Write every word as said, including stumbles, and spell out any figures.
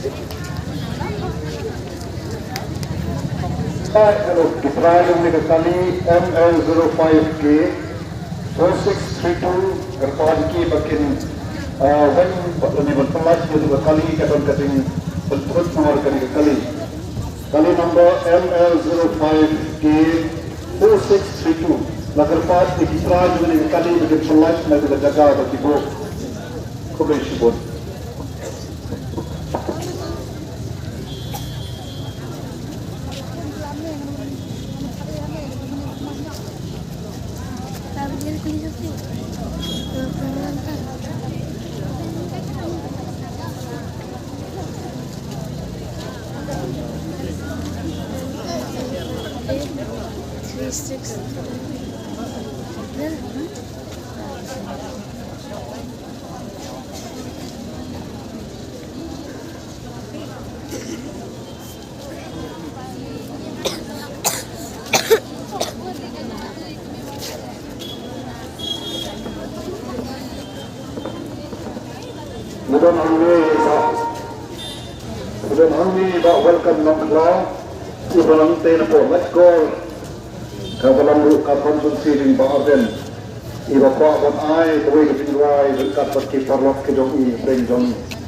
Hello, ki trai jong kane ka kali M L zero five K four six three two, kyrpad ïa ki ba kin, ah, wan, ba, lane ban pynlait ïa ka kali, ka don ka jingpynthut namar kane ka kali. Kali number M L zero five K four six three two. La kyrpad ïa ki trai jong kane ka kali ba kin pynlait na ka jaka ba ki buh. Khublei shibun. Three six. Ngi don hangne, ngi don hangne i Bah Welcome Nongkhlaw, iba nangta na poh Laitkor, ka Balang ruh ka constituency jong i Bah Ardent, iba kwah ban ai kawei ka jingrwai ryngkat bad ki paralok ki jong i, pdeng jong i.